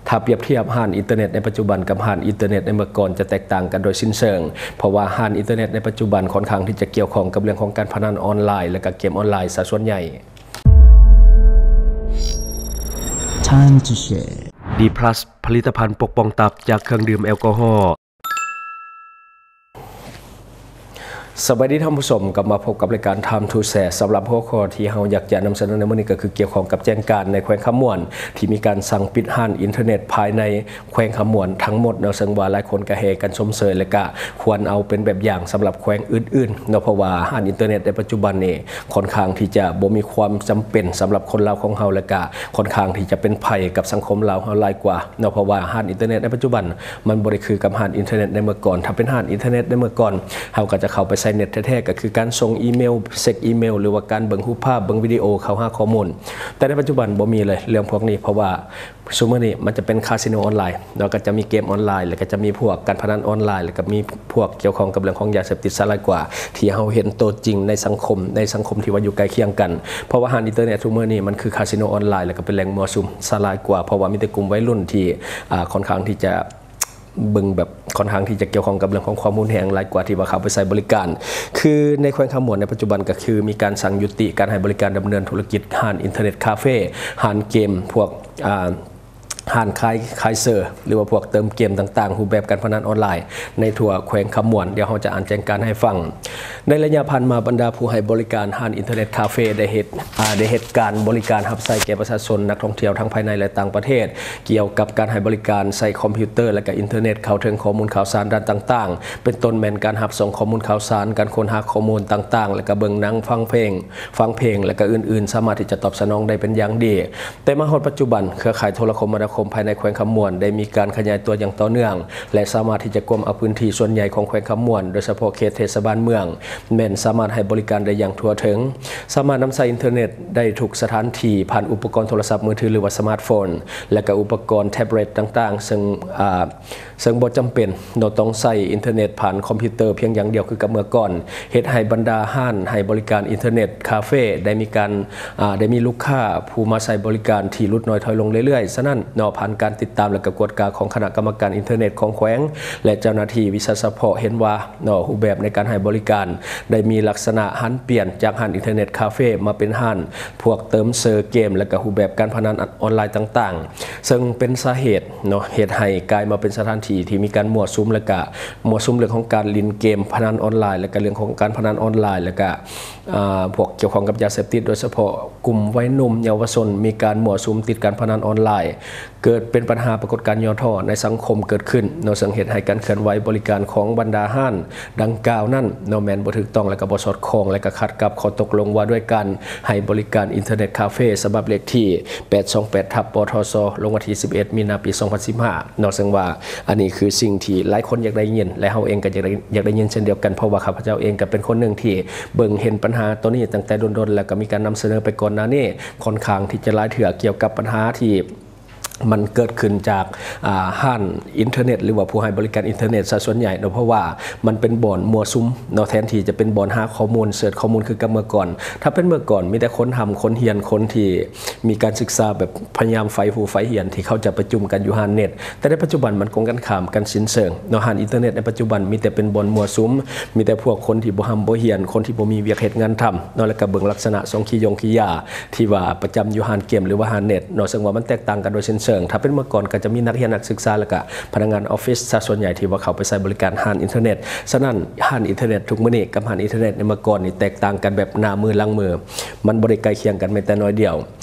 ຖ້າປຽບທຽບຮ້ານອິນເຕີເນັດໃນປັດຈຸບັນກັບຮ້ານອິນເຕີເນັດໃນເມື່ອກ່ອນ ຈະແຕກຕ່າງກັນໂດຍສິ້ນເຊີງ, ເພາະວ່າຮ້ານອິນເຕີເນັດໃນປັດຈຸບັນຂ້ອນຂ້າງທີ່ຈະກ່ຽວຂ້ອງກັບເລື່ອງຂອງການພະນັນອອນລາຍ ແລະ ກະເກມອອນລາຍຊະສ່ວນໃຫຍ່. Time to share. ດີພລັສ ຜະລິດຕະພັນປົກປ້ອງຕັບຈາກເຄື່ອງດື່ມແອລກໍຮໍ. ສະບາຍດີທ່ານຜູ້ຊົມ, ກັບມາພົບກັບລາຍການ Time to Share. ສຳລັບຫົວຂໍ້ທີ່ເຮົາຢາກຈະນຳສະເໜີໃນມື້ນີ້ ກໍຄືກ່ຽວຂ້ອງກັບແຈ້ງການໃນແຂວງຄຳມ່ວນ ທີ່ມີການສັ່ງປິດຮ້ານອິນເຕີເນັດພາຍໃນແຂວງຄຳມ່ວນທັງໝົດເນາະ, ເຊິ່ງວ່າຫຼາຍຄົນກໍແຫ່ກັນຊົມເຊີຍ ແລະ ກະຄວນເອົາເປັນແບບຢ່າງສຳລັບແຂວງອື່ນໆເນາະ, ເພາະວ່າຮ້ານອິນເຕີເນັດໃນປັດຈຸບັນນີ້ ຂ້ອນຂ້າງທີ່ຈະບໍ່ມີຄວາມຈຳເປັນສຳລັບຄົນລາວຂອງເຮົາ ແລະ ກະຂ້ອນຂ້າງທີ່ຈະເປັນໄພກັບສັງຄົມລາວເຮົາຫຼາຍກວ່າເນາະ, ເພາະວ່າຮ້ານອິນເຕີເນັດໃນປັດຈຸບັນ ມັນບໍ່ໄດ້ຄືກັບຮ້ານອິນເຕີເນັດໃນເມື່ອກ່ອນ. ຖ້າເປັນຮ້ານອິນເຕີເນັດໃນເມື່ອກ່ອນ ເຮົາກໍຈະເຂົ້າໄປໃສ່ເນັດແທ້ໆ ກໍຄືການສົ່ງອີເມວ, ເຊັກອີເມວ ຫຼືວ່າການເບິ່ງຮູບພາບ, ເບິ່ງວິດີໂອ, ເຂົ້າຫາຂໍ້ມູນ. ແຕ່ໃນປັດຈຸບັນບໍ່ມີເລີຍເລື່ອງພວກນີ້, ເພາະວ່າຊຸມື້ນີ້ມັນຈະເປັນຄາສິໂນອອນລາຍເນາະ, ກໍຈະມີເກມອອນລາຍ ແລ້ວກໍຈະມີພວກການພະນັນອອນລາຍ ແລ້ວກໍມີພວກກ່ຽວຂ້ອງກັບເລື່ອງຂອງຢາເສບຕິດຊະຫຼາຍກວ່າ ທີ່ເຮົາເຫັນໂຕຈິງໃນສັງຄົມ, ໃນສັງຄົມທີ່ວ່າຢູ່ໃກ້ຄຽງກັນ. ເພາະວ່າຮ້ານອິນເຕີເນັດທຸກມື້ນີ້ມັນຄືຄາສິໂນອອນລາຍ ແລ້ວກໍເປັນແຫຼ່ງມົ້ວສຸມຊະຫຼາຍກວ່າ, ເພາະວ່າມີແຕ່ກຸ່ມໄວລຸ້ນທີ່ ອ່າ ຂ້ອນຂ້າງທີ່ຈະ ເບິ່ງແບບຂ້ອນຂ້າງທີ່ຈະກ່ຽວຂ້ອງກັບເລື່ອງຂອງຄວາມຮຸນແຮງຫຼາຍກວ່າທີ່ວ່າເຂົ້າໄປໃຊ້ບໍລິການ. ຄືໃນແຂວງຄຳມ່ວນໃນປັດຈຸບັນກໍຄືມີການສັ່ງຍຸຕິການໃຫ້ບໍລິການດຳເນີນທຸລະກິດຮ້ານອິນເຕີເນັດຄາເຟ, ຮ້ານເກມ, ພວກ ອ່າ ຮ້ານຂາຍ, ຂາຍເຊີ ຫຼືວ່າພວກເຕີມເກມຕ່າງໆ, ຮູບແບບການພະນັນອອນລາຍໃນທົ່ວແຂວງຄຳມ່ວນ. ດຽວເຮົາຈະອ່ານແຈ້ງການໃຫ້ຟັງ. ໃນໄລຍະຜ່ານມາ, ບັນດາຜູ້ໃຫ້ບໍລິການຮ້ານອິນເຕີເນັດຄາເຟໄດ້ເຮັດ ອ່າ ໄດ້ເຮັດການບໍລິການຮັບໃຊ້ແກ່ປະຊາຊົນ, ນັກທ່ອງທ່ຽວທັງພາຍໃນ ແລະ ຕ່າງປະເທດ ກ່ຽວກັບການໃຫ້ບໍລິການໃຊ້ຄອມພິວເຕີ ແລະ ກະອິນເຕີເນັດເຂົ້າເຖິງຂໍ້ມູນຂ່າວສານດ້ານຕ່າງໆ, ເປັນຕົ້ນແມ່ນການຮັບສົ່ງຂໍ້ມູນຂ່າວສານ, ການຄົ້ນຫາຂໍ້ມູນຕ່າງໆ, ແລະ ກະເບິ່ງໜັງ, ຟັງເພງ, ຟັງເພງ ແລະ ກະອື່ນໆ ສາມາດທີ່ຈະຕອບສະໜອງໄດ້ເປັນຢ່າງດີ. ແຕ່ມາຮອດປັດຈຸບັນ, ເຄືອຂ່າຍໂທລະຄົມມະນາຄົມພາຍໃນແຂວງຄຳມ່ວນໄດ້ມີການຂະຫຍາຍຕົວຢ່າງຕໍ່ເນື່ອງ ແລະ ສາມາດທີ່ຈະກວມເອົາພື້ນທີ່ສ່ວນໃຫຍ່ຂອງແຂວງຄຳມ່ວນ, ໂດຍສະເພາະເຂດເທດສະບານເມືອງ, ແມ່ນສາມາດໃຫ້ບໍລິການໄດ້ຢ່າງທົ່ວເຖິງ, ສາມາດນຳໃຊ້ອິນເຕີເນັດໄດ້ທຸກສະຖານທີ່ ຜ່ານອຸປະກອນໂທລະສັບມືຖື ຫຼືວ່າສະມາດໂຟນ ແລະ ກະອຸປະກອນແທັບເລັດຕ່າງໆ, ເຊິ່ງ ອ່າ ເຊິ່ງບໍ່ຈຳເປັນເນາະ ຕ້ອງໃຊ້ອິນເຕີເນັດຜ່ານຄອມພິວເຕີພຽງຢ່າງດຽວຄືກັບເມື່ອກ່ອນ, ເຮັດໃຫ້ບັນດາຮ້ານໃຫ້ບໍລິການອິນເຕີເນັດຄາເຟໄດ້ມີການ ອ່າ ໄດ້ມີລູກຄ້າຜູ້ມາໃຊ້ບໍລິການທີ່ຫຼຸດນ້ອຍຖອຍລົງເລື້ອຍໆ. ສະນັ້ນເນາະ, ຜ່ານການຕິດຕາມ ແລະ ກະກວດກາຂອງຄະນະກຳມະການອິນເຕີເນັດຂອງແຂວງ ແລະ ເຈົ້າໜ້າທີ່ວິຊາສະເພາະເຫັນວ່າເນາະ, ຮູບແບບໃນການໃຫ້ບໍລິການໄດ້ມີລັກສະນະຫັນປ່ຽນຈາກຮ້ານອິນເຕີເນັດຄາເຟມາເປັນຮ້ານພວກເຕີມເຊີເກມ ແລະ ກະຮູບແບບການພະນັນອອນລາຍຕ່າງໆ, ເຊິ່ງເປັນສາເຫດ ເນາະ ເຮັດໃຫ້ກາຍມາເປັນສະຖານທີ່ທີ່ມີການມົ້ວສຸມ ແລະ ກະມົ້ວສຸມເລື່ອງຂອງການຫຼິ້ນເກມພະນັນອອນລາຍ ແລະ ກະເລື່ອງຂອງການພະນັນອອນລາຍ ແລະ ກະ ອ່າ ພວກກ່ຽວຂ້ອງກັບຢາເສບຕິດ, ໂດຍສະເພາະກຸ່ມໄວໜຸ່ມເຍົາວະຊົນມີການມົ້ວສຸມຕິດການພະນັນອອນລາຍ, ເກີດເປັນບັນຫາປາກົດການຫຍໍ້ທໍ້ໃນສັງຄົມເກີດຂຶ້ນເນາະ, ເຊິ່ງເຮັດໃຫ້ການເຄື່ອນໄຫວບໍລິການຂອງບັນດາຮ້ານດັ່ງກ່າວນັ້ນເນາະ ແມ່ນບໍ່ຖືກຕ້ອງ ແລະ ກະບໍ່ສອດຄ່ອງ ແລະ ກະຂັດກັບຂໍ້ຕົກລົງວ່າດ້ວຍການໃຫ້ບໍລິການອິນເຕີເນັດຄາເຟ ສະບັບເລກທີ ແປດສອງແປດ ທັບ ປທສ ລົງວັນທີສິບເອັດ ມີນາ ປີສອງພັນສິບຫ້າເນາະ, ເຊິ່ງວ່າອັນນີ້ຄືສິ່ງທີ່ຫຼາຍຄົນຢາກໄດ້ຍິນ ແລະ ເຮົາເອງກໍຢາກໄດ້ ຢາກໄດ້ຍິນເຊັ່ນດຽວກັນ, ເພາະວ່າຂ້າພະເຈົ້າເອງກໍເປັນຄົນໜຶ່ງທີ່ເບິ່ງເຫັນບັນຫາໂຕນີ້ຕັ້ງແຕ່ດົນໆ ແລ້ວກໍມີການນຳສະເໜີໄປກ່ອນໜ້ານີ້ ຂ້ອນຂ້າງທີ່ຈະຫຼາຍເທື່ອ ກ່ຽວກັບບັນຫາທີ່ມັນເກີດຂຶ້ນຈາກ ອ່າ ຮ້ານອິນເຕີເນັດ ຫຼືວ່າຜູ້ໃຫ້ບໍລິການອິນເຕີເນັດຊະສ່ວນໃຫຍ່ເນາະ, ເພາະວ່າມັນເປັນບ່ອນມົ້ວສຸມເນາະ ແທນທີ່ຈະເປັນບ່ອນຫາຂໍ້ມູນ ເສີດຂໍ້ມູນຄືກັບເມື່ອກ່ອນ. ຖ້າເປັນເມື່ອກ່ອນ ມີແຕ່ຄົນຮ່ຳຄົນຮຽນ ຄົນທີ່ ມີການສຶກສາແບບພະຍາຍາມໃຝ່ຮູ້ໃຝ່ຮຽນ ທີ່ເຂົາຈະໄປຈຸ່ມກັນຢູ່ຮ້ານເນັດ, ແຕ່ໃນປັດຈຸບັນມັນກົງກັນຂ້າມກັນສິ້ນເຊີງເນາະ. ຮ້ານອິນເຕີເນັດໃນປັດຈຸບັນມີແຕ່ເປັນບ່ອນມົ້ວສຸມ, ມີແຕ່ພວກຄົນທີ່ບໍ່ຮ່ຳບໍ່ຮຽນ, ຄົນທີ່ບໍ່ມີວຽກເຮັດງານທຳເນາະ, ແລ້ວກໍເບິ່ງລັກສະນະຊົງຂີ້ຢົງຂີ້ຢາທີ່ວ່າປະຈຳຢູ່ຮ້ານເກມ ຫຼືວ່າຮ້ານເນັດເນາະ, ເຊິ່ງວ່າມັນແຕກຕ່າງກັນໂດຍສິ້ນເຊີງ. ຖ້າເປັນເມື່ອກ່ອນກໍຈະມີນັກຮຽນນັກສຶກສາ ແລ້ວກໍພະນັກງານອອບຟິດຊະສ່ວນໃຫຍ່ທີ່ວ່າເຂົ້າໄປໃຊ້ບໍລິການຮ້ານອິນເຕີເນັດ. ສະນັ້ນ ຮ້ານອິນເຕີເນັດທຸກມື້ນີ້ກັບຮ້ານອິນເຕີເນັດໃນເມື່ອກ່ອນນີ້ແຕກຕ່າງກັນແບບໜ້າມືຫຼັງມື, ມັນບໍ່ໄດ້ໃກ້ຄຽງກັນແມ້ແຕ່ໜ້ອຍດຽວ.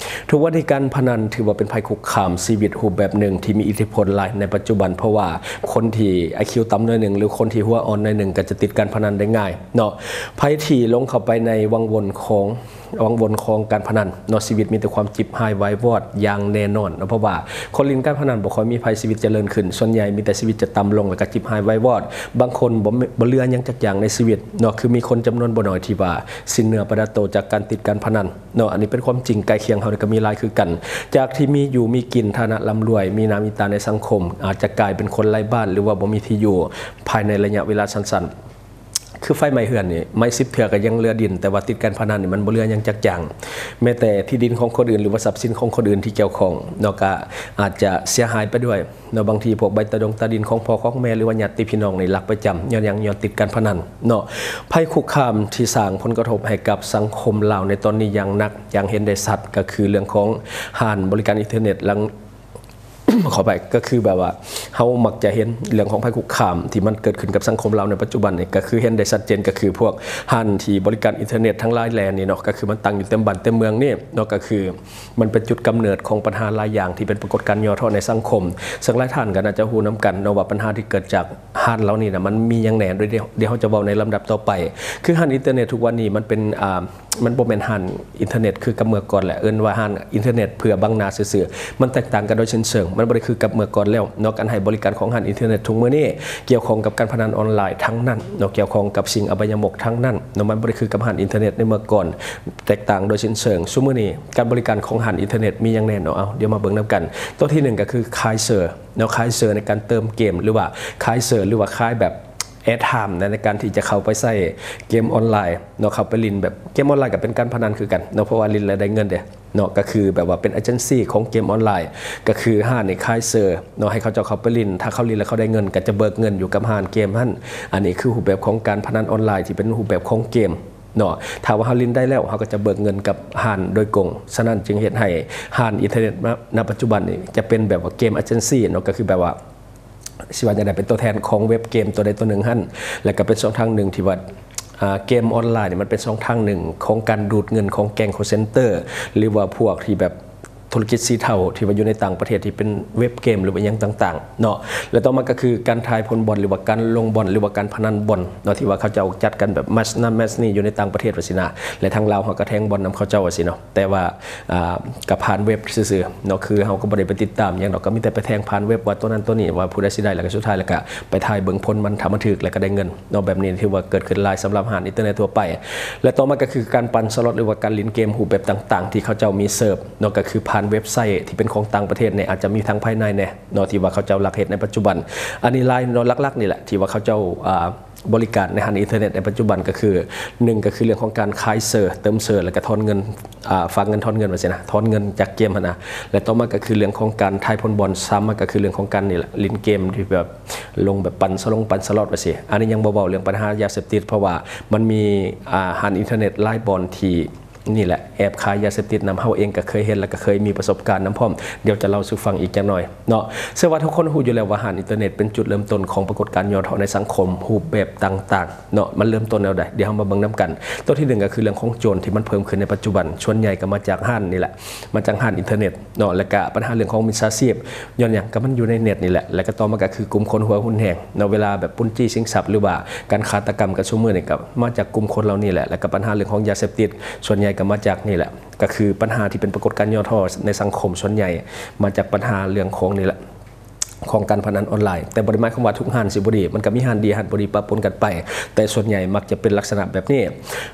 ທຸກວັນນີ້ການພະນັນຖືວ່າເປັນໄພຄຸກຄາມຊີວິດຮູບແບບໜຶ່ງທີ່ມີອິດທິພົນຫຼາຍໃນປັດຈຸບັນ, ເພາະວ່າຄົນທີ່ໄອຄິວຕ່ຳໜ້ອຍໜຶ່ງ ຫຼື ຄົນທີ່ຫົວອ່ອນໜ້ອຍໜຶ່ງ ກໍຈະຕິດການພະນັນໄດ້ງ່າຍເນາະ. ໃຜທີ່ຫຼົງເຂົ້າໄປໃນວັງວົນຂອງ ວັງວົນຂອງການພະນັນເນາະ, ຊີວິດມີແຕ່ຄວາມຈິບຫາຍວາຍວອດຢ່າງແນ່ນອນເນາະ, ເພາະວ່າຄົນຫຼິ້ນການພະນັນບໍ່ຄ່ອຍມີໃຜຊີວິດຈະເລີນຂຶ້ນ, ສ່ວນໃຫຍ່ມີແຕ່ຊີວິດຈະຕ່ຳລົງ ແລ້ວກໍຈິບຫາຍວາຍວອດ. ບາງຄົນບໍ່ ບໍ່ເຫຼືອຫຍັງຈັກຢ່າງໃນຊີວິດເນາະ, ຄືມີຄົນຈຳນວນບໍ່ໜ້ອຍທີ່ວ່າສິ້ນເນື້ອປະດາໂຕຈາກການຕິດການພະນັນ ເນາະ. ອັນນີ້ເປັນຄວາມຈິງໃກ້ຄຽງເຮົານີ້ກໍມີຫຼາຍຄືກັນ, ຈາກທີ່ມີຢູ່ມີກິນ, ຖານະລ່ຳລວຍ, ມີໜ້າມີຕາໃນສັງຄົມ, ອາດຈະກາຍເປັນຄົນໄຮ້ບ້ານ ຫຼືວ່າບໍ່ມີທີ່ຢູ່ພາຍໃນໄລຍະເວລາສັ້ນໆ. ຄືໄຟໄໝ້ເຮືອນນີ້ ໄໝ້ສິບເທື່ອກໍຍັງເຫຼືອດິນ, ແຕ່ວ່າຕິດການພະນັນນີ້ມັນບໍ່ເຫຼືອຫຍັງຈັກຢ່າງ. ແມ້ແຕ່ທີ່ດິນຂອງຄົນອື່ນ ຫຼືວ່າຊັບສິນຂອງຄົນອື່ນທີ່ກ່ຽວຂ້ອງເນາະ ກໍອາດຈະເສຍຫາຍໄປດ້ວຍເນາະ. ບາງທີພວກໃບຕາດົງຕາດິນຂອງພໍ່ຂອງແມ່ ຫຼືວ່າຍາດຕິພີ່ນ້ອງນີ້ລັກໄປຈຳ ຍ້ອນຫຍັງ? ຍ້ອນຕິດການພະນັນເນາະ. ໄພຄຸກຄາມທີ່ສ້າງຜົນກະທົບໃຫ້ກັບສັງຄົມລາວໃນຕອນນີ້ຢ່າງໜັກ ຢ່າງເຫັນໄດ້ຊັດ ກໍຄືເລື່ອງຂອງຮ້ານບໍລິການອິນເຕີເນັດ ຫຼັງ ຂໍອະໄພ ກໍຄືແບບວ່າ ເຮົາມັກຈະເຫັນເລື່ອງຂອງໄພຄຸກຄາມທີ່ມັນເກີດຂຶ້ນກັບສັງຄົມລາວໃນປັດຈຸບັນນີ້ ກໍຄືເຫັນໄດ້ຊັດເຈນ ກໍຄືພວກຮ້ານທີ່ບໍລິການອິນເຕີເນັດທັງຫຼາຍແຫຼ່ນີ້ເນາະ, ກໍຄືມັນຕັ້ງຢູ່ເຕັມບ້ານເຕັມເມືອງນີ້ເນາະ, ກໍຄືມັນເປັນຈຸດກຳເນີດຂອງບັນຫາຫຼາຍຢ່າງທີ່ເປັນປາກົດການຫຍໍ້ທໍ້ໃນສັງຄົມ. ເຊິ່ງຫຼາຍທ່ານກໍໜ້າຈະຮູ້ນຳກັນເນາະວ່າ ບັນຫາທີ່ເກີດຈາກຮ້ານເຫຼົ່ານີ້ນະ ມັນມີຫຍັງແດ່, ດຽວ ດຽວເຮົາຈະເວົ້າໃນລຳດັບຕໍ່ໄປ. ຄືຮ້ານອິນເຕີເນັດທຸກວັນນີ້ ມັນເປັນ ອ່າ ມັນບໍ່ແມ່ນຮ້ານອິນເຕີເນັດຄືກັບເມື່ອກ່ອນແຫຼະ, ເອີ້ນວ່າຮ້ານອິນເຕີເນັດເພື່ອບັງໜ້າຊື່ໆ. ມັນແຕກຕ່າງກັນໂດຍສິ້ນເຊີງ, ມັນບໍ່ໄດ້ຄືກັບເມື່ອກ່ອນແລ້ວເນາະ. ການໃຫ້ບໍລິການຂອງຮ້ານອິນເຕີເນັດທຸກມື້ນີ້ ກ່ຽວຂ້ອງກັບການພະນັນອອນລາຍທັງນັ້ນເນາະ, ກ່ຽວຂ້ອງກັບສິ່ງອະບາຍະມຸກທັງນັ້ນເນາະ, ມັນບໍ່ໄດ້ຄືກັບຮ້ານອິນເຕີເນັດໃນເມື່ອກ່ອນ, ແຕກຕ່າງໂດຍສິ້ນເຊີງ. ຊຸມື້ນີ້ການບໍລິການຂອງຮ້ານອິນເຕີເນັດມີຫຍັງແດ່ເນາະ? ເອົາ ດຽວມາເບິ່ງນຳກັນ. ຕົວທີໜຶ່ງກໍຄືຂາຍເຊີເນາະ, ຂາຍເຊີໃນການເຕີມເກມ ຫຼືວ່າຂາຍເຊີ ຫຼືວ່າຂາຍແບບ ແອດທາມໃນ ໃນການທີ່ຈະເຂົ້າໄປໃຊ້ເກມອອນລາຍເນາະ, ເຂົ້າໄປຫຼິ້ນແບບເກມອອນລາຍກໍເປັນການພະນັນຄືກັນເນາະ, ເພາະວ່າຫຼິ້ນແລ້ວໄດ້ເງິນເດ້ເນາະ, ກໍຄືແບບວ່າເປັນເອເຈນຊີຂອງເກມອອນລາຍ, ກໍຄືຮ້ານນີ້ຂາຍເຊີເນາະ ໃຫ້ເຂົາເຈົ້າເຂົ້າໄປຫຼິ້ນ, ຖ້າເຂົາຫຼິ້ນແລ້ວເຂົາໄດ້ເງິນ ກໍຈະເບີກເງິນຢູ່ກັບຮ້ານເກມຫັ້ນ. ອັນນີ້ຄືຮູບແບບຂອງການພະນັນອອນລາຍທີ່ເປັນຮູບແບບຂອງເກມເນາະ, ຖ້າວ່າເຮົາຫຼິ້ນໄດ້ແລ້ວ ເຮົາກໍຈະເບີກເງິນກັບຮ້ານໂດຍກົງ. ສະນັ້ນຈຶ່ງເຮັດໃຫ້ຮ້ານອິນເຕີເນັດ ນະ ນະປັດຈຸບັນນີ້ຈະເປັນແບບວ່າເກມເອເຈນຊີເນາະ, ກໍຄືແບບວ່າ ຊິວ່າຈັ່ງໃດ ເປັນຕົວແທນຂອງເວັບເກມຕົວໃດຕົວໜຶ່ງຫັ້ນ, ແລ້ວກໍເປັນຊ່ອງທາງໜຶ່ງທີ່ວ່າ ອ່າ ເກມອອນລາຍນີ້ມັນເປັນຊ່ອງທາງໜຶ່ງຂອງການດູດເງິນຂອງແກ້ງຄໍເຊັນເຕີ ຫຼືວ່າພວກທີ່ແບບທຸລະກິດສີເທົາທີ່ວ່າຢູ່ໃນຕ່າງປະເທດທີ່ເປັນເວັບເກມ ຫຼືວ່າຫຍັງຕ່າງໆເນາະ. ແລະຕໍ່ມາກໍຄືການທາຍຜົນບ່ອນ ຫຼືວ່າການລົງບ່ອນ ຫຼືວ່າການພະນັນບ່ອນເນາະ, ທີ່ວ່າເຂົາເຈົ້າຈັດກັນແບບແມັດນັ້ນແມັດນີ້ຢູ່ໃນຕ່າງປະເທດວ່າຊີ້ນະ, ແລະທາງລາວເຮົາກໍແທງບ່ອນນຳເຂົາເຈົ້າວ່າຊີ້ເນາະ. ແຕ່ວ່າ ອ່າ ກໍຜ່ານເວັບຊື່ໆເນາະ, ຄືເຮົາກໍບໍ່ໄດ້ໄປຕິດຕາມຫຍັງດອກ, ກໍມີແຕ່ໄປແທງຜ່ານເວັບວ່າຕົວນັ້ນຕົວນີ້ວ່າຜູ້ໃດຊິໄດ້, ແລ້ວກໍສຸດທ້າຍແລ້ວກໍໄປຖ່າຍເບິ່ງຜົນມັນ ຖ້າມັນຖືກແລ້ວກໍໄດ້ເງິນເນາະ. ແບບນີ້ຖືວ່າເກີດຂຶ້ນຫຼາຍສຳລັບຮ້ານອິນເຕີເນັດທົ່ວໄປ. ແລະຕໍ່ມາກໍຄືການປັ່ນສະລັອດ ຫຼືວ່າການຫຼິ້ນເກມຮູບແບບຕ່າງໆ ທີ່ເຂົາເຈົ້າມີເສີບເນາະ, ກໍຄືຜ່ານເວັບໄຊທີ່ເປັນຂອງຕ່າງປະເທດນີ້ ອາດຈະມີທັງພາຍໃນແດ່ເນາະ ທີ່ວ່າເຂົາເຈົ້າລັກເຮັດໃນປັດຈຸບັນ. ອັນນີ້ລາຍເນາະ, ຫຼັກໆນີ້ແຫຼະທີ່ວ່າເຂົາເຈົ້າ ອ່າ ບໍລິການໃນຮ້ານອິນເຕີເນັດໃນປັດຈຸບັນກໍຄື ໜຶ່ງ ກໍຄືເລື່ອງຂອງການຂາຍເຊີ ເຕີມເຊີ ແລ້ວກໍຖອນເງິນ ອ່າ ຝາກເງິນ ຖອນເງິນວ່າຊີ້ນະ, ຖອນເງິນຈາກເກມຫັ້ນນະ. ແລະຕໍ່ມາກໍຄືເລື່ອງຂອງການທາຍຜົນບ່ອນ, ສາມມາກໍຄືເລື່ອງຂອງການນີ້ແຫຼະ ຫຼິ້ນເກມທີ່ແບບລົງແບບປັ່ນສະຫຼົງປັ່ນສະລັອດວ່າຊີ້. ອັນນີ້ຍັງບໍ່ເວົ້າເລື່ອງບັນຫາຢາເສບຕິດ, ເພາະວ່າມັນມີ ອ່າ ຮ້ານອິນເຕີເນັດຫຼາຍບ່ອນທີ່ ນີ້ແຫຼະ ແອບຂາຍຢາເສບຕິດນຳ. ເຮົາເອງກໍເຄີຍເຫັນ ແລະກໍເຄີຍມີປະສົບການນຳພ້ອມ, ດຽວຈະເລົ່າສູ່ຟັງອີກຈັກໜ່ອຍເນາະ. ເຊື່ອວ່າທຸກຄົນຮູ້ຢູ່ແລ້ວວ່າຮ້ານອິນເຕີເນັດເປັນຈຸດເລີ່ມຕົ້ນຂອງປາກົດການຫຍໍ້ທໍ້ໃນສັງຄົມຮູບແບບຕ່າງໆເນາະ. ມັນເລີ່ມຕົ້ນແນວໃດ? ດຽວເຮົາມາເບິ່ງນຳກັນ. ຕົວທີໜຶ່ງກໍຄືເລື່ອງຂອງໂຈນທີ່ມັນເພີ່ມຂຶ້ນໃນປັດຈຸບັນ, ສ່ວນໃຫຍ່ກໍມາຈາກຮ້ານນີ້ແຫຼະ, ມາຈາກຮ້ານອິນເຕີເນັດເນາະ, ແລະກະບັນຫາເລື່ອງຂອງມິດສາຊີບ. ຍ້ອນຫຍັງ? ກໍມັນຢູ່ໃນເນັດນີ້ແຫຼະ, ແລະກະຕໍ່ມາກໍຄືກຸ່ມຄົນຫົວຮຸນແຮງເນາະ, ເວລາແບບປຸ້ນຈີ້ຊິງຊັບ ຫຼືວ່າການຄາດຕະກຳກັນຊຸມື້ນີ້ ກໍມາຈາກກຸ່ມຄົນເຫຼົ່ານີ້ແຫຼະ, ແລະກະບັນຫາເລື່ອງຂອງຢາເສບຕິດ ສ່ວນໃຫຍ່ກໍມາຈາກນີ້ແຫຼະ. ກໍຄືບັນຫາທີ່ເປັນປາກົດການຫຍໍ້ທໍ້ໃນສັງຄົມສ່ວນໃຫຍ່ມາຈາກບັນຫາເລື່ອງຂອງນີ້ແຫຼະ ຂອງການພະນັນອອນລາຍ. ແຕ່ບໍ່ໄດ້ໝາຍຄວາມວ່າທຸກຮ້ານຊິບໍ່ດີ, ມັນກໍມີຮ້ານດີຮ້ານບໍ່ດີປະປົນກັນໄປ, ແຕ່ສ່ວນໃຫຍ່ມັກຈະເປັນລັກສະນະແບບນີ້.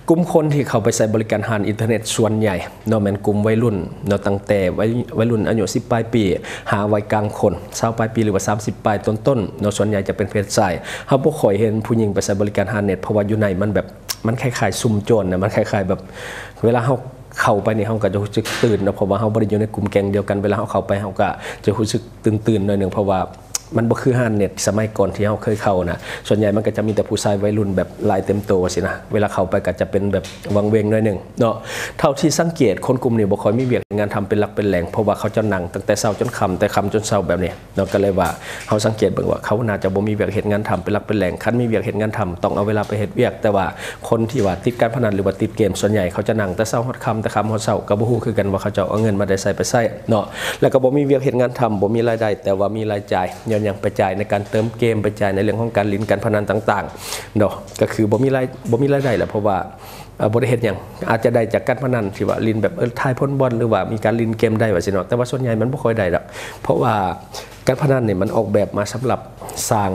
ກຸ່ມຄົນທີ່ເຂົ້າໄປໃຊ້ບໍລິການຮ້ານອິນເຕີເນັດສ່ວນໃຫຍ່ເນາະ ແມ່ນກຸ່ມໄວລຸ້ນເນາະ, ຕັ້ງແຕ່ໄວ ໄວລຸ້ນອາຍຸສິບປາຍປີ ຫາໄວກາງຄົນ ຊາວປາຍປີ ຫຼືວ່າສາມສິບປາຍຕົ້ນໆເນາະ, ສ່ວນໃຫຍ່ຈະເປັນເພດຊາຍ. ເຮົາບໍ່ຄ່ອຍເຫັນຜູ້ຍິງໄປໃຊ້ບໍລິການຮ້ານເນັດ ເພາະວ່າຢູ່ໃນມັນແບບ ມັນຄ້າຍໆຊຸມໂຈນນະ, ມັນຄ້າຍໆແບບ ເວລາເຮົາເຂົ້າໄປນີ້ ເຮົາກໍຈະຮູ້ສຶກຕື່ນເນາະ, ເພາະວ່າເຮົາບໍ່ໄດ້ຢູ່ໃນກຸ່ມແກ້ງດຽວກັນ. ເວລາເຮົາເຂົ້າໄປ ເຮົາກໍຈະຮູ້ສຶກຕື່ນໆໜ້ອຍໜຶ່ງ, ເພາະວ່າມັນບໍ່ຄືຮ້ານເນັດສະໄໝກ່ອນທີ່ເຮົາເຄີຍເຂົ້ານະ. ສ່ວນໃຫຍ່ມັນກໍຈະມີແຕ່ຜູ້ຊາຍໄວລຸ້ນແບບລາຍເຕັມໂຕຊີ້ນະ, ເວລາເຂົ້າໄປກໍຈະເປັນແບບວັງເວງໜ້ອຍໜຶ່ງເນາະ. ເທົ່າທີ່ສັງເກດ ຄົນກຸ່ມນີ້ບໍ່ຄ່ອຍມີວຽກເຮັດງານທຳເປັນຫຼັກເປັນແຫຼ່ງ, ເພາະວ່າເຂົາເຈົ້ານັ່ງຕັ້ງແຕ່ເຊົ້າຈົນຄ່ຳ ແຕ່ຄ່ຳຈົນເຊົ້າແບບນີ້ ເນາະ, ກໍເລີຍວ່າເຮົາສັງເກດເບິ່ງວ່າເຂົາໜ້າຈະບໍ່ມີວຽກເຮັດງານທຳເປັນຫຼັກເປັນແຫຼ່ງ. ຄັນມີວຽກເຮັດງານທຳ ຕ້ອງເອົາເວລາໄປເຮັດວຽກ, ແຕ່ວ່າຄົນທີ່ວ່າຕິດການພະນັນ ຫຼືວ່າຕິດເກມ ສ່ວນໃຫຍ່ເຂົາຈະນັ່ງແຕ່ເຊົ້າຮອດຄ່ຳ ແຕ່ຄ່ຳຮອດເຊົ້າ, ກໍບໍ່ຮູ້ຄືກັນວ່າເຂົາເຈົ້າເອົາເງິນມາແຕ່ໃສໄປໃຊ້ເນາະ. ແລ້ວກໍບໍ່ມີວຽກເຮັດງານທຳ ບໍ່ມີລາຍໄດ້ ແຕ່ວ່າມີລາຍຈ່າຍ. ຍ້ອນຫຍັງ? ໄປຈ່າຍໃນການເຕີມເກມ, ໄປຈ່າຍໃນເລື່ອງຂອງການຫຼິ້ນການພະນັນຕ່າງໆເນາະ, ກໍຄືບໍ່ມີລາຍ ບໍ່ມີລາຍໄດ້ແຫຼະ, ເພາະວ່າ ເອີ ບໍ່ໄດ້ເຮັດຫຍັງ, ອາດຈະໄດ້ຈາກການພະນັນທີ່ວ່າຫຼິ້ນແບບ ເອີ ທາຍຜົນບອນ ຫຼືວ່າມີການຫຼິ້ນເກມໄດ້ວ່າຊີ້ເນາະ, ແຕ່ວ່າສ່ວນໃຫຍ່ມັນບໍ່ຄ່ອຍໄດ້ດອກ, ເພາະວ່າການພະນັນນີ້ມັນອອກແບບມາສຳລັບສ້າງ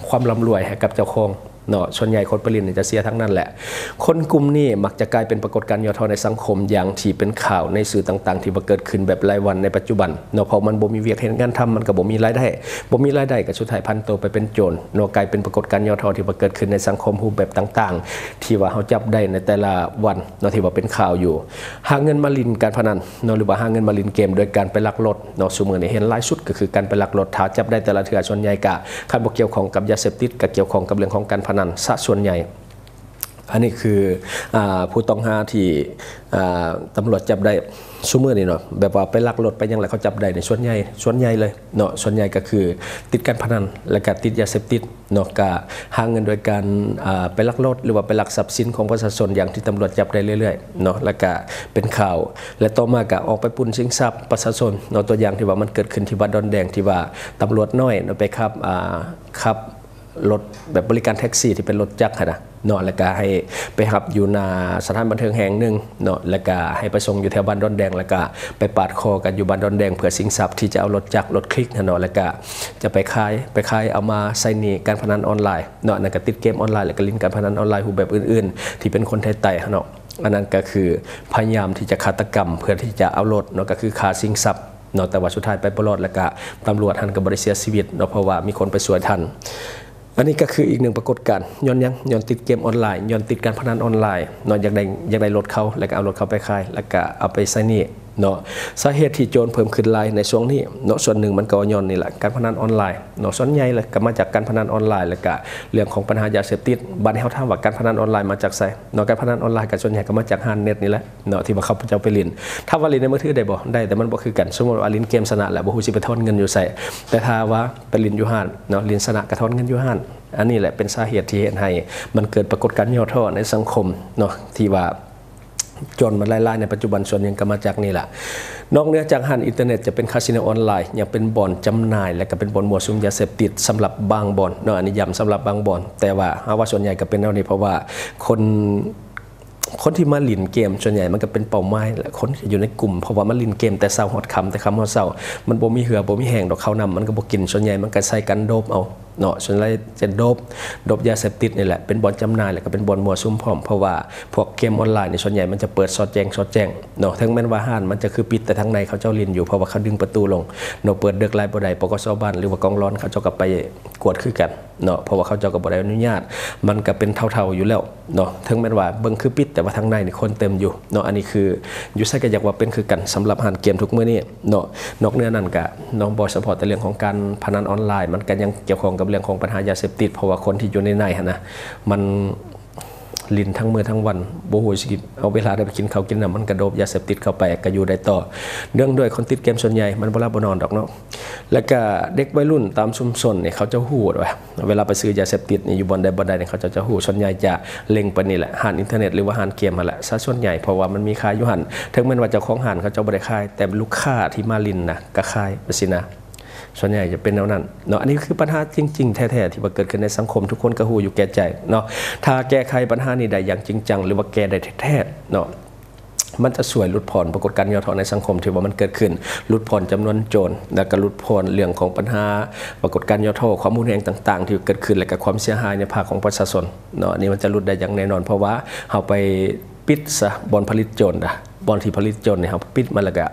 ຄວາມລ່ຳລວຍໃຫ້ກັບເຈົ້າຂອງ ເນາະ. ສ່ວນໃຫຍ່ຄົນໄປຫຼິ້ນນີ້ຈະເສຍທັງນັ້ນແຫຼະ. ຄົນກຸ່ມນີ້ມັກຈະກາຍເປັນປາກົດການຫຍໍ້ທໍ້ໃນສັງຄົມ ຢ່າງທີ່ເປັນຂ່າວໃນສື່ຕ່າງໆ ທີ່ວ່າເກີດຂຶ້ນແບບລາຍວັນໃນປັດຈຸບັນເນາະ, ເພາະມັນບໍ່ມີວຽກເຮັດງານທຳ, ມັນກໍບໍ່ມີລາຍໄດ້, ບໍ່ມີລາຍໄດ້ກໍສຸດທ້າຍຜັນໂຕໄປເປັນໂຈນເນາະ, ກາຍເປັນປາກົດການຫຍໍ້ທໍ້ທີ່ວ່າເກີດຂຶ້ນໃນສັງຄົມຮູບແບບຕ່າງໆ ທີ່ວ່າເຮົາຈັບໄດ້ໃນແຕ່ລະວັນເນາະ, ທີ່ວ່າເປັນຂ່າວຢູ່. ຫາເງິນມາຫຼິ້ນການພະນັນເນາະ ຫຼືວ່າຫາເງິນມາຫຼິ້ນເກມໂດຍການໄປລັກລົດເນາະ. ຊຸມື້ນີ້ເຫັນຫຼາຍສຸດກໍຄືການໄປລັກລົດ, ຖ້າຈັບໄດ້ແຕ່ລະເທື່ອ ສ່ວນໃຫຍ່ກະ ຄັນບໍ່ກ່ຽວຂ້ອງກັບຢາເສບຕິດ ກະກ່ຽວຂ້ອງກັບເລື່ອງຂອງການພະນັນຊະສ່ວນໃຫຍ່. ອັນນີ້ຄື ອ່າ ຜູ້ຕ້ອງຫາທີ່ ອ່າ ຕຳຫຼວດຈັບໄດ້ຊຸມື້ນີ້ເນາະ, ແບບວ່າໄປລັກລົດໄປຫຍັງແລ້ວເຂົາຈັບໄດ້ນີ້ ສ່ວນໃຫຍ່ ສ່ວນໃຫຍ່ເລີຍເນາະ, ສ່ວນໃຫຍ່ກໍຄືຕິດການພະນັນ ແລ້ວກະຕິດຢາເສບຕິດເນາະ, ກະຫາເງິນໂດຍການ ອ່າ ໄປລັກລົດ ຫຼືວ່າໄປລັກຊັບສິນຂອງປະຊາຊົນ ຢ່າງທີ່ຕຳຫຼວດຈັບໄດ້ເລື້ອຍໆເນາະ, ແລ້ວກະເປັນຂ່າວ ແລະ ຕໍ່ມາກະອອກໄປປຸ້ນຊິງຊັບປະຊາຊົນເນາະ. ຕົວຢ່າງທີ່ວ່າມັນເກີດຂຶ້ນທີ່ວັດດອນແດງ ທີ່ວ່າຕຳຫຼວດນ້ອຍເນາະ ໄປຂັບ ອ່າ ຂັບ ລົດແບບບໍລິການແທັກຊີທີ່ເປັນລົດຈັກຫັ້ນນະເນາະ, ແລ້ວກະໃຫ້ໄປຮັບຢູ່ໜ້າສະຖານບັນເທີງແຫ່ງໜຶ່ງເນາະ, ແລ້ວກະໃຫ້ໄປສົ່ງຢູ່ແຖວບ້ານດອນແດງ, ແລ້ວກະໄປປາດຄໍກັນຢູ່ບ້ານດອນແດງ ເພື່ອຊິງຊັບທີ່ຈະເອົາລົດຈັກ ລົດຄລິກຫັ້ນເນາະ, ແລ້ວກະຈະໄປຂາຍ ໄປຂາຍເອົາມາໃຊ້ໜີ້ການພະນັນອອນລາຍເນາະ. ອັນນັ້ນກະຕິດເກມອອນລາຍ ແລ້ວກະຫຼິ້ນການພະນັນອອນລາຍຮູບແບບອື່ນໆ ທີ່ເປັນຄົນໄທໃຕ້ຫັ້ນເນາະ. ອັນນັ້ນກະຄືພະຍາຍາມທີ່ຈະຄາດຕະກຳເພື່ອທີ່ຈະເອົາລົດເນາະ, ກະຄືຂ້າຊິງຊັບ ເນາະ, ແຕ່ວ່າສຸດທ້າຍໄປບໍ່ລອດ ແລ້ວກະຕຳຫຼວດຫັ້ນກໍບໍ່ໄດ້ເສຍຊີວິດເນາະ ເພາະວ່າມີຄົນໄປຊ່ວຍທັນ. ອັນນີ້ກໍຄືອີກໜຶ່ງປາກົດການ. ຍ້ອນຫຍັງ? ຍ້ອນຕິດເກມອອນລາຍ, ຍ້ອນຕິດການພະນັນອອນລາຍເນາະ, ຢາກໄດ້ ຢາກໄດ້ລົດເຂົາ ແລ້ວກໍເອົາລົດເຂົາໄປຂາຍ ແລ້ວກໍເອົາໄປໃຊ້ໜີ້ເນາະ. ສາເຫດທີ່ໂຈນເພີ່ມຂຶ້ນຫຼາຍໃນຊ່ວງນີ້ເນາະ ສ່ວນໜຶ່ງມັນກໍຍ້ອນນີ້ແຫຼະ ການພະນັນອອນລາຍເນາະ, ສ່ວນໃຫຍ່ແຫຼະກໍມາຈາກການພະນັນອອນລາຍ ແລ້ວກໍເລື່ອງຂອງບັນຫາຢາເສບຕິດ. ບາດນີ້ເຮົາຖາມວ່າການພະນັນອອນລາຍມາຈາກໃສເນາະ? ການພະນັນອອນລາຍກໍສ່ວນໃຫຍ່ກໍມາຈາກຮ້ານເນັດນີ້ແຫຼະ ເນາະ ທີ່ວ່າເຂົາເຈົ້າໄປຫຼິ້ນ. ຖາມວ່າຫຼິ້ນໃນມືຖືໄດ້ບໍ່? ໄດ້, ແຕ່ມັນບໍ່ຄືກັນ. ສົມມຸດວ່າຫຼິ້ນເກມຊະນະແລ້ວ ບໍ່ຮູ້ຊິໄປຖອນເງິນຢູ່ໃສ, ແຕ່ຖ້າວ່າໄປຫຼິ້ນຢູ່ຮ້ານເນາະ ຫຼິ້ນຊະນະກໍຖອນເງິນຢູ່ຮ້ານ. ອັນນີ້ແຫຼະເປັນສາເຫດທີ່ເຮັດໃຫ້ມັນເກີດປາກົດການຫຍໍ້ທໍ້ໃນສັງຄົມເນາະ ທີ່ວ່າໂຈນມັນຫຼາຍໆໃນປັດຈຸບັນ, ສ່ວນໜຶ່ງກໍມາຈາກນີ້ລະ. ນອກເໜືອຈາກຮ້ານອິນເຕີເນັດຈະເປັນຄາສິໂນອອນລາຍ, ຍັງເປັນບ່ອນຈຳໜ່າຍ ແລະ ກໍເປັນບ່ອນມົ້ວສຸມຢາເສບຕິດສຳລັບບາງບ່ອນເນາະ, ອັນນີ້ຢ້ຳສຳລັບບາງບ່ອນ, ແຕ່ວ່າເຮົາວ່າສ່ວນໃຫຍ່ກໍເປັນແນວນີ້ ເພາະວ່າຄົນ ຄົນທີ່ມາຫຼິ້ນເກມສ່ວນໃຫຍ່ມັນກໍເປັນເປົ້າໝາຍ ແລະ ຄົນທີ່ຢູ່ໃນກຸ່ມ, ເພາະວ່າມັນຫຼິ້ນເກມແຕ່ເຊົ້າຮອດຄ່ຳ ແຕ່ຄ່ຳຮອດເຊົ້າ, ມັນບໍ່ມີເຫື່ອບໍ່ມີແຮງດອກ, ເຂົ້ານ້ຳມັນກໍບໍ່ກິນ, ສ່ວນໃຫຍ່ມັນກໍໃຊ້ການໂດບເອົາເນາະ, ສ່ວນຫຼາຍຈະໂດບ ໂດບຢາເສບຕິດນີ້ແຫຼະ, ເປັນບ່ອນຈຳໜ່າຍ ແລ້ວກໍເປັນບ່ອນມົ້ວສຸມພ້ອມ, ເພາະວ່າພວກເກມອອນລາຍນີ້ສ່ວນໃຫຍ່ມັນຈະເປີດສອດແຈ້ງ ສອດແຈ້ງເນາະ, ເຖິງແມ່ນວ່າຮ້ານມັນຈະຄືປິດ ແຕ່ທາງໃນເຂົາເຈົ້າຫຼິ້ນຢູ່ ເພາະວ່າເຂົາດຶງປະຕູລົງເນາະ, ເປີດເດິກຫຼາຍບໍ່ໄດ້, ປກສ ບ້ານ ຫຼືວ່າກອງຫຼອນເຂົາເຈົ້າກໍໄປກວດຄືກັນ ເນາະ, ເພາະວ່າເຂົາເຈົ້າກໍບໍ່ໄດ້ອະນຸຍາດ, ມັນກໍເປັນເທົາໆຢູ່ແລ້ວເນາະ, ເຖິງແມ່ນວ່າເບິ່ງຄືປິດ ແຕ່ວ່າທາງໃນນີ້ຄົນເຕັມຢູ່ເນາະ. ອັນນີ້ຄືຢູ່ໃສກໍຢາກວ່າເປັນຄືກັນ ສຳລັບຮ້ານເກມທຸກມື້ນີ້ເນາະ. ນອກເໜືອນັ້ນກະເນາະ ບໍ່ສະເພາະແຕ່ເລື່ອງຂອງການພະນັນອອນລາຍ, ມັນກໍຍັງກ່ຽວຂ້ອງກັບເລື່ອງຂອງບັນຫາຢາເສບຕິດ, ເພາະວ່າຄົນທີ່ຢູ່ໃນໃນຫັ້ນນະ ມັນຫຼິ້ນທັງມື້ທັງວັນ ບໍ່ຮູ້ຊິເອົາເວລາໃດໄປກິນເຂົ້າກິນນ້ຳ, ມັນກະໂດບຢາເສບຕິດເຂົ້າໄປ ກະຢູ່ໄດ້ຕໍ່. ເນື່ອງດ້ວຍຄົນຕິດເກມສ່ວນໃຫຍ່ມັນບໍ່ຫຼັບບໍ່ນອນດອກເນາະ. ແລ້ວກະເດັກໄວລຸ້ນຕາມຊຸມຊົນນີ້ ເຂົາເຈົ້າຮູ້ວ່າເວລາໄປຊື້ຢາເສບຕິດນີ້ຢູ່ບ່ອນໃດບ່ອນໃດນີ້ ເຂົາເຈົ້າຈະຮູ້, ສ່ວນໃຫຍ່ຈະເລັງໄປນີ້ແຫຼະ ຮ້ານອິນເຕີເນັດ ຫຼືວ່າຮ້ານເກມຫັ້ນແຫຼະ ຊະສ່ວນໃຫຍ່, ເພາະວ່າມັນມີຂາຍຢູ່ຫັ້ນ, ເຖິງແມ່ນວ່າເຈົ້າຂອງຮ້ານເຂົາເຈົ້າບໍ່ໄດ້ຂາຍ ແຕ່ລູກຄ້າທີ່ມາຫຼິ້ນນະກະຂາຍ ຈັ່ງຊີ້ນະ, ສ່ວນໃຫຍ່ຈະເປັນແນວນັ້ນເນາະ. ອັນນີ້ຄືບັນຫາຈິງໆແທ້ໆ ທີ່ວ່າເກີດຂຶ້ນໃນສັງຄົມ, ທຸກຄົນກໍຮູ້ຢູ່ແກ່ໃຈເນາະ. ຖ້າແກ້ໄຂບັນຫານີ້ໄດ້ຢ່າງຈິງຈັງ ຫຼືວ່າແກ້ໄດ້ແທ້ໆເນາະ ມັນຈະຊ່ວຍຫຼຸດຜ່ອນປາກົດການຫຍໍ້ທໍ້ໃນສັງຄົມທີ່ວ່າມັນເກີດຂຶ້ນ, ຫຼຸດຜ່ອນຈຳນວນໂຈນ ແລ້ວກໍຫຼຸດຜ່ອນເລື່ອງຂອງບັນຫາປາກົດການຫຍໍ້ທໍ້, ຄວາມຮຸນແຮງຕ່າງໆທີ່ເກີດຂຶ້ນ ແລະກະຄວາມເສຍຫາຍໃນພາກຂອງປະຊາຊົນເນາະ. ອັນນີ້ມັນຈະຫຼຸດໄດ້ຢ່າງແນ່ນອນ, ເພາະວ່າເຮົາໄປປິດຊະບ່ອນຜະລິດໂຈນນະ, ບ່ອນທີ່ຜະລິດໂຈນນີ້ ເຮົາປິດມັນ ແລ້ວກະ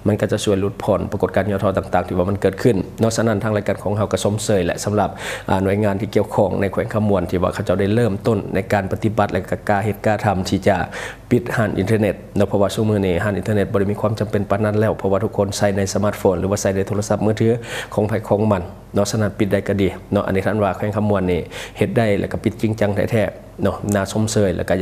ມັນກໍຈະຊ່ວຍຫຼຸດຜ່ອນປາກົດການຫຍໍ້ທໍ້ຕ່າງໆທີ່ວ່າມັນເກີດຂຶ້ນເນາະ. ສະນັ້ນທາງລາຍການຂອງເຮົາກໍຊົມເຊີຍແຫຼະ ສຳລັບ ອາ ໜ່ວຍງານທີ່ກ່ຽວຂ້ອງໃນແຂວງຄຳມ່ວນ ທີ່ວ່າເຂົາເຈົ້າໄດ້ເລີ່ມຕົ້ນໃນການປະຕິບັດ ແລະກະກ້າເຮັດກ້າທຳທີ່ຈະ ປິດຮ້ານອິນເຕີເນັດເນາະ, ເພາະວ່າຊຸມື້ນີ້ຮ້ານອິນເຕີເນັດບໍ່ໄດ້ມີຄວາມຈຳເປັນປານນັ້ນແລ້ວ, ເພາະວ່າທຸກຄົນໃຊ້ໃນສະມາດໂຟນ ຫຼືວ່າໃຊ້ໃນໂທລະສັບມືຖືຂອງໃຜຂອງມັນເນາະ, ສະນັ້ນປິດໄດ້ກໍດີເນາະ. ອັນນີ້ທ່ານວ່າແຂວງຄຳມ່ວນນີ້ເຮັດໄດ້ ແລ້ວກໍປິດຈິງຈັງແທ້ໆເນາະ, ໜ້າຊົມເຊີຍ ແລ້ວກໍ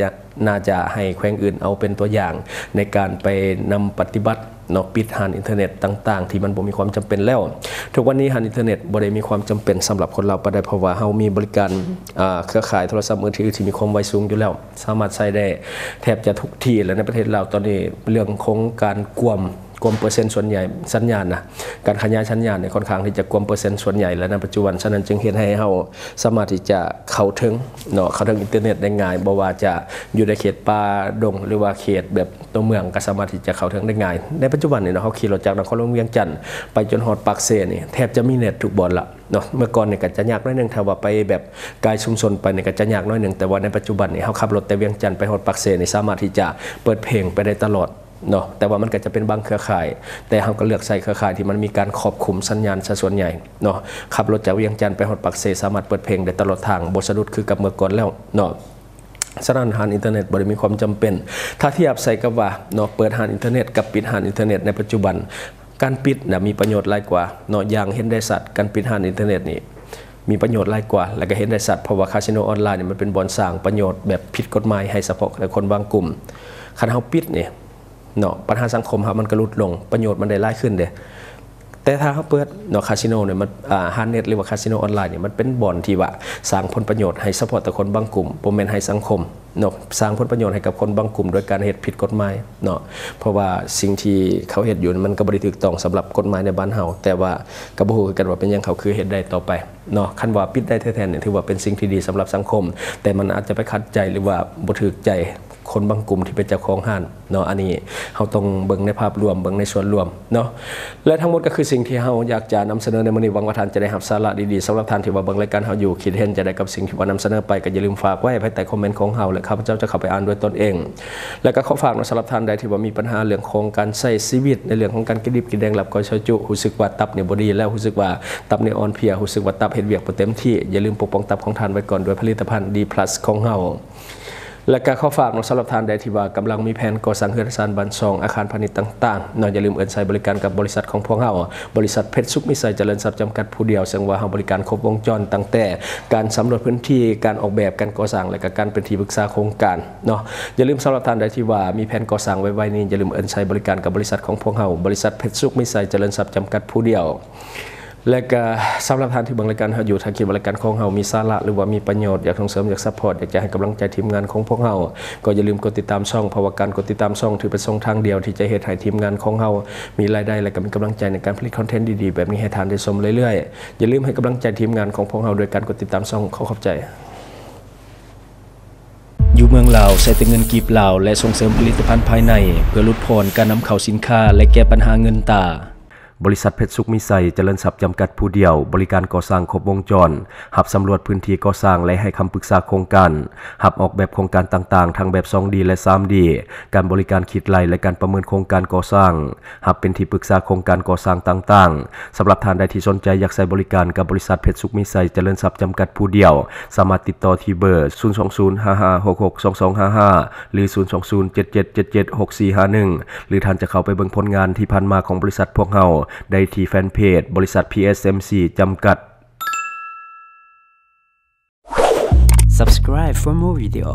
ໜ້າຈະໃຫ້ແຂວງອື່ນເອົາເປັນຕົວຢ່າງໃນການໄປນຳປະຕິບັດເນາະ, ປິດຮ້ານອິນເຕີເນັດຕ່າງໆທີ່ມັນບໍ່ມີຄວາມຈຳເປັນແລ້ວ. ທຸກວັນນີ້ຮ້ານອິນເຕີເນັດບໍ່ໄດ້ມີຄວາມຈຳເປັນສຳລັບຄົນລາວປານໃດ, ເພາະວ່າເຮົາມີບໍລິການ ອ່າ ເຄືອຂ່າຍໂທລະສັບມືຖືທີ່ມີຄວາມໄວສູງຢູ່ແລ້ວ. ສາມາດໃຊ້ໄດ້ແທບຈະທຸກທີ່ແລ້ວໃນປະເທດລາວຕອນນີ້. ເລື່ອງຂອງການກວມ ກວມເປີເຊັນສ່ວນໃຫຍ່ສັນຍານນະ, ການຂະຫຍາຍສັນຍານນີ້ຄ່ອນຂ້າງທີ່ຈະກວມເປີເຊັນສ່ວນໃຫຍ່ແລ້ວໃນປັດຈຸບັນ. ສະນັ້ນຈຶ່ງເຮັດໃຫ້ເຮົາສາມາດທີ່ຈະເຂົ້າເຖິງເນາະ, ເຂົ້າເຖິງອິນເຕີເນັດໄດ້ງ່າຍ, ບໍ່ວ່າຈະຢູ່ໃນເຂດປ່າດົງ ຫຼືວ່າເຂດແບບຕົວເມືອງ ກໍສາມາດທີ່ຈະເຂົ້າເຖິງໄດ້ງ່າຍ. ໃນປັດຈຸບັນນີ້ເນາະ, ເຮົາຂີ່ລົດຈາກນະຄອນຫຼວງວຽງຈັນໄປຈົນຮອດປາກເຊນີ້ ແທບຈະມີເນັດທຸກບ່ອນລະ. ເນາະ. ເມື່ອກ່ອນນີ້ກໍຈະຍາກໜ້ອຍໜຶ່ງ ຖ້າວ່າໄປແບບກາຍຊຸມຊົນໄປນີ້ກໍຈະຍາກໜ້ອຍໜຶ່ງ, ແຕ່ວ່າໃນປັດຈຸບັນນີ້ ເຮົາຂັບລົດແຕ່ວຽງຈັນໄປຮອດປາກເຊນີ້ ສາມາດທີ່ຈະເປີດເພງໄປໄດ້ຕະຫຼອດເນາະ. ແຕ່ວ່າມັນກໍຈະເປັນບາງເຄືອຂ່າຍ, ແຕ່ເຮົາກໍເລືອກໃຊ້ເຄືອຂ່າຍທີ່ມັນມີການຄອບຄຸມສັນຍານຊະສ່ວນໃຫຍ່ເນາະ. ຂັບລົດຈາກວຽງຈັນໄປຮອດປາກເຊ ສາມາດເປີດເພງໄດ້ຕະຫຼອດທາງ, ບໍ່ສະດຸດຄືກັບເມື່ອກ່ອນແລ້ວເນາະ. ສະນັ້ນ ຮ້ານອິນເຕີເນັດບໍ່ໄດ້ມີຄວາມຈຳເປັນ. ຖ້າທຽບໃສ່ກັບວ່າເນາະ ເປີດຮ້ານອິນເຕີເນັດກັບປິດຮ້ານອິນເຕີເນັດໃນປັດຈຸບັນ, ການປິດນະມີປະໂຫຍດຫຼາຍກວ່າເນາະ. ຢ່າງເຫັນໄດ້ຊັດ, ການປິດຮ້ານອິນເຕີເນັດນີ້ມີປະໂຫຍດຫຼາຍກວ່າ ແລະ ກໍເຫັນໄດ້ຊັດ, ເພາະວ່າຄາສິໂນອອນລາຍນີ້ມັນເປັນບ່ອນສ້າງປະໂຫຍດແບບຜິດກົດໝາຍໃຫ້ສະເພາະແຕ່ຄົນບາງກຸ່ມ. ຄັນເຮົາປິດນີ້ເນາະ, ບັນຫາສັງຄົມເຮົາມັນກໍຫຼຸດລົງ, ປະໂຫຍດມັນໄດ້ຫຼາຍຂຶ້ນເດ້. ແຕ່ຖ້າເຮົາເປີດເນາະ ຄາສິໂນນີ້ ມັນ ອ່າ ຮ້ານເນັດ ຫຼືວ່າຄາສິໂນອອນລາຍນີ້ ມັນເປັນບ່ອນທີ່ວ່າສ້າງຜົນປະໂຫຍດໃຫ້ສະເພາະແຕ່ຄົນບາງກຸ່ມ, ບໍ່ແມ່ນໃຫ້ສັງຄົມເນາະ. ສ້າງຜົນປະໂຫຍດໃຫ້ກັບຄົນບາງກຸ່ມໂດຍການເຮັດຜິດກົດໝາຍເນາະ, ເພາະວ່າສິ່ງທີ່ເຂົາເຮັດຢູ່ນັ້ນ ມັນກໍບໍ່ໄດ້ຖືກຕ້ອງສຳລັບກົດໝາຍໃນບ້ານເຮົາ, ແຕ່ວ່າກໍບໍ່ຮູ້ຄືກັນວ່າເປັນຫຍັງເຂົາຄືເຮັດໄດ້ຕໍ່ໄປເນາະ. ຄັນວ່າປິດໄດ້ແທ້ໆນີ້ ຖືວ່າເປັນສິ່ງທີ່ດີສຳລັບສັງຄົມ, ແຕ່ມັນອາດຈະໄປຂັດໃຈ ຫຼືວ່າບໍ່ຖືກໃຈ ຄົນບາງກຸ່ມທີ່ເປັນເຈົ້າຂອງຮ້ານເນາະ. ອັນນີ້ເຮົາຕ້ອງເບິ່ງໃນພາບລວມ, ເບິ່ງໃນສ່ວນລວມເນາະ. ແລະ ທັງໝົດກໍຄືສິ່ງທີ່ເຮົາຢາກຈະນຳສະເໜີໃນມື້ນີ້. ຫວັງວ່າທ່ານຈະໄດ້ຮັບສາລະດີໆ. ສຳລັບທ່ານທີ່ວ່າເບິ່ງລາຍການເຮົາຢູ່, ຄິດເຫັນຈັ່ງໃດກັບສິ່ງທີ່ວ່ານຳສະເໜີໄປ, ກໍຢ່າລືມຝາກໄວ້ພາຍໃຕ້ຄອມເມັນຂອງເຮົາ ແລະ ຂ້າພະເຈົ້າຈະເຂົ້າໄປອ່ານດ້ວຍຕົນເອງ. ແລະ ກໍຂໍຝາກເນາະ, ສຳລັບທ່ານໃດທີ່ວ່າມີບັນຫາເລື່ອງຂອງການໃຊ້ຊີວິດ, ໃນເລື່ອງຂອງການກະດິບກະແດງ ລັບກ້ອຍຊອຍຈຸ, ຮູ້ສຶກວ່າຕັບນີ້ບໍ່ດີແລ້ວ, ຮູ້ສຶກວ່າຕັບນີ້ອ່ອນເພຍ, ຮູ້ສຶກວ່າຕັບເຮັດວຽກບໍ່ເຕັມທີ່, ຢ່າລືມປົກປ້ອງຕັບຂອງທ່ານໄວ້ກ່ອນດ້ວຍຜະລິດຕະພັນ ດີພລັສ ຂອງເຮົາ. ແລະກະຂໍຝາກເນາະ, ສຳລັບທ່ານໃດທີ່ວ່າກຳລັງມີແຜນກໍ່ສ້າງເຮືອນຊານບ້ານຊ່ອງ, ອາຄານພານິດຕ່າງໆເນາະ, ຢ່າລືມເອີ້ນໃຊ້ບໍລິການກັບບໍລິສັດຂອງພວກເຮົາ, ບໍລິສັດເພັດສຸກມີໄຊຈະເລີນຊັບຈຳກັດຜູ້ດຽວ, ເຊິ່ງວ່າເຮົາບໍລິການຄົບວົງຈອນ, ຕັ້ງແຕ່ການສຳຫຼວດພື້ນທີ່, ການອອກແບບ, ການກໍ່ສ້າງ ແລະກະການເປັນທີ່ປຶກສາໂຄງການເນາະ. ຢ່າລືມ, ສຳລັບທ່ານໃດທີ່ວ່າມີແຜນກໍ່ສ້າງໄວໆນີ້, ຢ່າລືມເອີ້ນໃຊ້ບໍລິການກັບບໍລິສັດຂອງພວກເຮົາ, ບໍລິສັດເພັດສຸກມີໄຊຈະເລີນຊັບຈຳກັດຜູ້ດຽວ. ແລະກະສຳລັບທ່ານທີ່ເບິ່ງລາຍການເຮົາຢູ່, ຖ້າຄິດວ່າລາຍການຂອງເຮົາມີສາລະ ຫຼືວ່າມີປະໂຫຍດ, ຢາກສົ່ງເສີມ, ຢາກຊັບພອດ, ຢາກຈະໃຫ້ກຳລັງໃຈທີມງານຂອງພວກເຮົາ, ກໍຢ່າລືມກົດຕິດຕາມຊ່ອງ, ເພາະວ່າການກົດຕິດຕາມຊ່ອງຖືເປັນຊ່ອງທາງດຽວທີ່ຈະເຮັດໃຫ້ທີມງານຂອງເຮົາມີລາຍໄດ້ ແລະກະມີກຳລັງໃຈໃນການຜະລິດຄອນເທັນດີໆແບບນີ້ໃຫ້ທ່ານໄດ້ຊົມເລື້ອຍໆ. ຢ່າລືມໃຫ້ກຳລັງໃຈທີມງານຂອງພວກເຮົາໂດຍການກົດຕິດຕາມຊ່ອງ. ຂໍຂອບໃຈ. ຢູ່ເມືອງລາວ ໃຊ້ແຕ່ເງິນກີບລາວ ແລະ ສົ່ງເສີມຜະລິດຕະພັນພາຍໃນ ເພື່ອຫຼຸດຜ່ອນການນຳເຂົ້າສິນຄ້າ ແລະ ແກ້ບັນຫາເງິນຕາ. ບໍລິສັດເພັດສຸກມີໄຊຈະເລີນຊັບຈຳກັດຜູ້ດຽວ, ບໍລິການກໍ່ສ້າງຄົບວົງຈອນ, ຮັບສຳຫຼວດພື້ນທີ່ກໍ່ສ້າງ ແລະ ໃຫ້ຄຳປຶກສາໂຄງການ, ຮັບອອກແບບໂຄງການຕ່າງໆ ທັງແບບສອງດີ ແລະ ສາມດີ, ການບໍລິການຄິດໄລ່ ແລະ ການປະເມີນໂຄງການກໍ່ສ້າງ, ຮັບເປັນທີ່ປຶກສາໂຄງການກໍ່ສ້າງຕ່າງໆ. ສຳລັບທ່ານໃດທີ່ສົນໃຈຢາກໃຊ້ບໍລິການກັບບໍລິສັດເພັດສຸກມີໄຊຈະເລີນຊັບຈຳກັດຜູ້ດຽວ, ສາມາດຕິດຕໍ່ທີ່ເບີ ສູນສອງສູນ ຫ້າຫ້າຫົກຫົກສອງສອງຫ້າຫ້າ ຫຼື ສູນສອງສູນ ເຈັດເຈັດເຈັດເຈັດ ຫົກສີ່ຫ້າໜຶ່ງ ຫຼື ທ່ານຈະເຂົ້າໄປເບິ່ງຜົນງານທີ່ຜ່ານມາຂອງບໍລິສັດພວກເຮົາໄດ້ທີ່ແຟນເພຈ ບໍລິສັດ ພີເອັສເອັມຊີ ຈຳກັດ. Subscribe for more video.